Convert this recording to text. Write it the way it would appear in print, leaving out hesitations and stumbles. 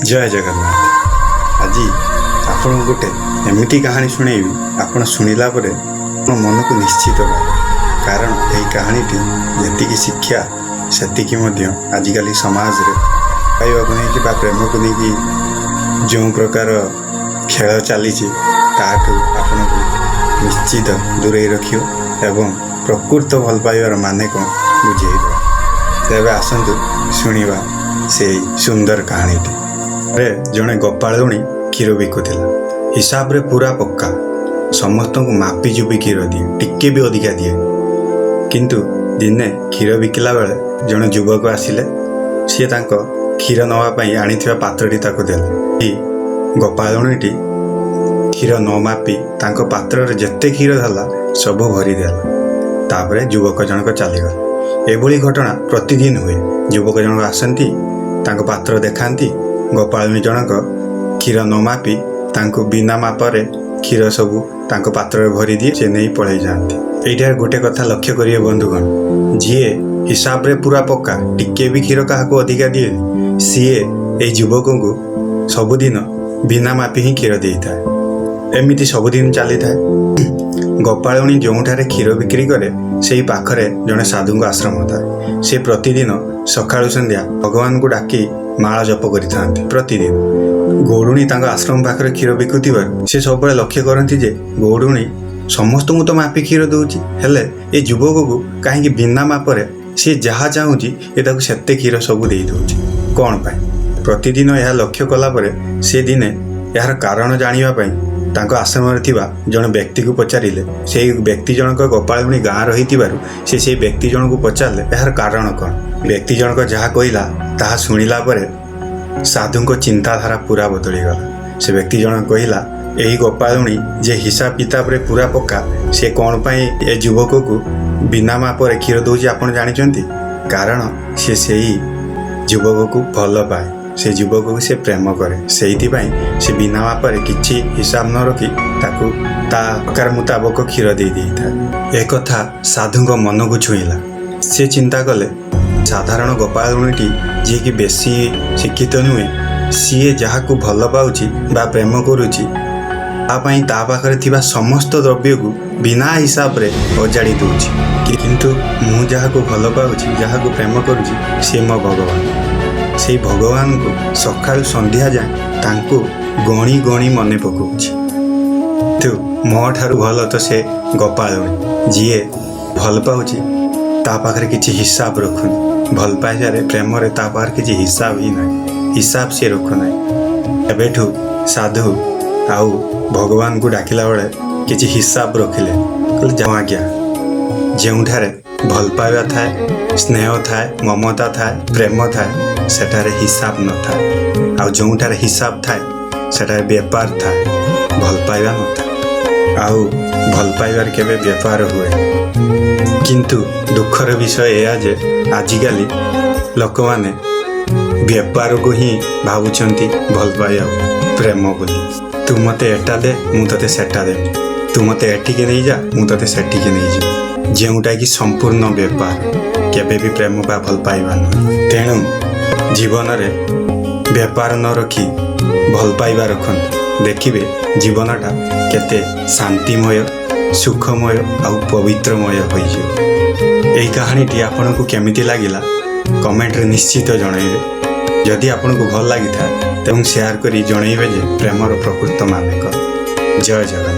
ଜୟ ଜଗନ୍ନାଥ। ଆଜି ଆପଣଙ୍କୁ ଗୋଟେ ଏମିତି କାହାଣୀ ଶୁଣେଇବି, ଆପଣ ଶୁଣିଲା ପରେ ଆପଣ ମନକୁ ନିଶ୍ଚିତ ପାଇବେ। କାରଣ ଏହି କାହାଣୀଟି ଯେତିକି ଶିକ୍ଷା, ସେତିକି ମଧ୍ୟ ଆଜିକାଲି ସମାଜରେ ପାଇବାକୁ ନେଇକି ବା ପ୍ରେମକୁ ନେଇକି ଯେଉଁ ପ୍ରକାର ଖେଳ ଚାଲିଛି, ତାଠୁ ଆପଣଙ୍କୁ ନିଶ୍ଚିତ ଦୂରେଇ ରଖିବ ଏବଂ ପ୍ରକୃତ ଭଲ ପାଇବାର ମାନେ କ'ଣ ବୁଝେଇଦେବ। ତେବେ ଆସନ୍ତୁ ଶୁଣିବା ସେଇ ସୁନ୍ଦର କାହାଣୀଟି ରେ। ଜଣେ ଗୋପାଳୁଣୀ କ୍ଷୀର ବିକୁଥିଲା। ହିସାବରେ ପୁରା ପକ୍କା। ସମସ୍ତଙ୍କୁ ମାପି ଚୁପି କ୍ଷୀର ଦିଏ, ଟିକେ ବି ଅଧିକା ଦିଏ। କିନ୍ତୁ ଦିନେ କ୍ଷୀର ବିକିଲା ବେଳେ ଜଣେ ଯୁବକ ଆସିଲେ। ସିଏ ତାଙ୍କ କ୍ଷୀର ନେବା ପାଇଁ ଆଣିଥିବା ପାତ୍ରଟି ତାକୁ ଦେଲେ। ଏହି ଗୋପାଳୁଣୀଟି କ୍ଷୀର ନ ମାପି ତାଙ୍କ ପାତ୍ରରେ ଯେତେ କ୍ଷୀର ହେଲା, ସବୁ ଭରିଦେଲା। ତାପରେ ଯୁବକ ଜଣକ ଚାଲିଗଲେ। ଏଭଳି ଘଟଣା ପ୍ରତିଦିନ ହୁଏ। ଯୁବକ ଜଣକ ଆସନ୍ତି, ତାଙ୍କ ପାତ୍ର ଦେଖାନ୍ତି। ଗୋପାଳୁଣୀ ଜଣକ କ୍ଷୀର ନ ମାପି ତାଙ୍କୁ ବିନା ମାପରେ କ୍ଷୀର ସବୁ ତାଙ୍କ ପାତ୍ରରେ ଭରିଦିଏ। ସେ ନେଇ ପଳେଇ ଯାଆନ୍ତି। ଏଇଠାରେ ଗୋଟେ କଥା ଲକ୍ଷ୍ୟ କରିବେ ବନ୍ଧୁଗଣ, ଯିଏ ହିସାବରେ ପୁରା ପକ୍କା, ଟିକେ ବି କ୍ଷୀର କାହାକୁ ଅଧିକା ଦିଏନି, ସିଏ ଏଇ ଯୁବକଙ୍କୁ ସବୁଦିନ ବିନା ମାପି ହିଁ କ୍ଷୀର ଦେଇଥାଏ। ଏମିତି ସବୁଦିନ ଚାଲିଥାଏ। ଗୋପାଳୁଣୀ ଯେଉଁଠାରେ କ୍ଷୀର ବିକ୍ରି କରେ, ସେଇ ପାଖରେ ଜଣେ ସାଧୁଙ୍କ ଆଶ୍ରମ ଥାଏ। ସେ ପ୍ରତିଦିନ ସକାଳୁ ସନ୍ଧ୍ୟା ଭଗବାନଙ୍କୁ ଡାକି ମାଳ ଜପ କରିଥାନ୍ତି ପ୍ରତିଦିନ। ଗୌଡ଼ୁଣୀ ତାଙ୍କ ଆଶ୍ରମ ପାଖରେ କ୍ଷୀର ବିକୁଥିବାରୁ ସେ ସବୁବେଳେ ଲକ୍ଷ୍ୟ କରନ୍ତି ଯେ ଗୌଡ଼ୁଣୀ ସମସ୍ତଙ୍କୁ ତ ମାପି କ୍ଷୀର ଦେଉଛି, ହେଲେ ଏ ଯୁବକକୁ କାହିଁକି ବିନା ମାପରେ ସିଏ ଯାହା ଚାହୁଁଛି, ଏ ତାକୁ ସେତେ କ୍ଷୀର ସବୁ ଦେଇ ଦେଉଛି, କ'ଣ ପାଇଁ? ପ୍ରତିଦିନ ଏହା ଲକ୍ଷ୍ୟ କଲା ପରେ ସେ ଦିନେ ଏହାର କାରଣ ଜାଣିବା ପାଇଁ ତାଙ୍କ ଆଶ୍ରମରେ ଥିବା ଜଣେ ବ୍ୟକ୍ତିକୁ ପଚାରିଲେ। ସେଇ ବ୍ୟକ୍ତି ଜଣକ ଗୋପାଳୁଣୀ ଗାଁ ରହିଥିବାରୁ ସେ ସେଇ ବ୍ୟକ୍ତି ଜଣକୁ ପଚାରିଲେ, ଏହାର କାରଣ କ'ଣ? ବ୍ୟକ୍ତି ଜଣକ ଯାହା କହିଲା, ତାହା ଶୁଣିଲା ପରେ ସାଧୁଙ୍କ ଚିନ୍ତାଧାରା ପୁରା ବଦଳିଗଲା। ସେ ବ୍ୟକ୍ତି ଜଣକ କହିଲା, ଏହି ଗୋପାଳୁଣୀ ଯେ ହିସାବ କିତାବରେ ପୁରା ପକ୍କା, ସେ କ'ଣ ପାଇଁ ଏ ଯୁବକକୁ ବିନା ମାପରେ କ୍ଷୀର ଦେଉଛି ଆପଣ ଜାଣିଛନ୍ତି? କାରଣ ସେ ସେଇ ଯୁବକକୁ ଭଲ ପାଏ। ସେ ଯୁବକକୁ ସେ ପ୍ରେମ କରେ। ସେଇଥିପାଇଁ ସେ ବିନା ମାପରେ କିଛି ହିସାବ ନ ରଖି ତାକୁ ତା ପ୍ରକାର ମୁତାବକ କ୍ଷୀର ଦେଇ ଦେଇଥାଏ। ଏକଥା ସାଧୁଙ୍କ ମନକୁ ଛୁଇଁଲା। ସେ ଚିନ୍ତା କଲେ, ସାଧାରଣ ଗୋପାଳୁଣୀଟି, ଯିଏକି ବେଶୀ ଶିକ୍ଷିତ ନୁହେଁ, ସିଏ ଯାହାକୁ ଭଲ ପାଉଛି ବା ପ୍ରେମ କରୁଛି, ତା ପାଇଁ ତା ପାଖରେ ଥିବା ସମସ୍ତ ଦ୍ରବ୍ୟକୁ ବିନା ହିସାବରେ ଅଜାଡ଼ି ଦେଉଛି। କିନ୍ତୁ ମୁଁ ଯାହାକୁ ଭଲ ପାଉଛି, ଯାହାକୁ ପ୍ରେମ କରୁଛି, ସିଏ ମୋ ଭଗବାନ। ସେଇ ଭଗବାନଙ୍କୁ ସକାଳୁ ସନ୍ଧ୍ୟା ଯାଏଁ ତାଙ୍କୁ ଗଣି ଗଣି ମନେ ପକାଉଛି। କିନ୍ତୁ ମୋ ଠାରୁ ଭଲ ତ ସେ ଗୋପାଳୁଣୀ, ଯିଏ ଭଲ ପାଉଛି, ତା ପାଖରେ କିଛି ହିସାବ ରଖୁନି। ଭଲ ପାଇବାରେ, ପ୍ରେମରେ ତା ପାଖରେ କିଛି ହିସାବ ହିଁ ନାହିଁ। ହିସାବ ସିଏ ରଖୁନାହିଁ। ଏବେଠୁ ସାଧୁ ଆଉ ଭଗବାନଙ୍କୁ ଡାକିଲା ବେଳେ କିଛି ହିସାବ ରଖିଲେ। କହିଲେ, ଯାଅ ଆଜ୍ଞା, ଯେଉଁଠାରେ ଭଲ ପାଇବା ଥାଏ, ସ୍ନେହ ଥାଏ, ମମତା ଥାଏ, ପ୍ରେମ ଥାଏ, ସେଠାରେ ହିସାବ ନଥାଏ। ଆଉ ଯେଉଁଠାରେ ହିସାବ ଥାଏ, ସେଠାରେ ବେପାର ଥାଏ, ଭଲ ପାଇବା ନଥାଏ। ଆଉ ଭଲ ପାଇବାରେ କେବେ ବେପାର ହୁଏ? କିନ୍ତୁ ଦୁଃଖର ବିଷୟ ଏହା ଯେ ଆଜିକାଲି ଲୋକମାନେ ବେପାରକୁ ହିଁ ଭାବୁଛନ୍ତି ଭଲ ପାଇବା, ପ୍ରେମ ବୋଲି। ତୁ ମୋତେ ଏଟା ଦେ, ମୁଁ ତୋତେ ସେଟା ଦେବି। ତୁ ମୋତେ ଏଠିକି ନେଇଯା, ମୁଁ ତୋତେ ସେଠିକି ନେଇଯିବି। ଯେଉଁଟାକି ସମ୍ପୂର୍ଣ୍ଣ ବେପାର, କେବେ ବି ପ୍ରେମ ବା ଭଲ ପାଇବା ନୁହେଁ। ତେଣୁ ଜୀବନରେ ବେପାର ନ ରଖି ଭଲ ପାଇବା ରଖନ୍ତୁ। ଦେଖିବେ ଜୀବନଟା କେତେ ଶାନ୍ତିମୟ, ସୁଖମୟ ଆଉ ପବିତ୍ରମୟ ହୋଇଯିବ। ଏହି କାହାଣୀଟି ଆପଣଙ୍କୁ କେମିତି ଲାଗିଲା, କମେଣ୍ଟରେ ନିଶ୍ଚିତ ଜଣାଇବେ। ଯଦି ଆପଣଙ୍କୁ ଭଲ ଲାଗିଥାଏ, ତେଣୁ ସେୟାର କରି ଜଣାଇବେ ଯେ ପ୍ରେମର ପ୍ରକୃତ ମାନେ କ'ଣ। ଜୟ ଜଗନ୍ନାଥ।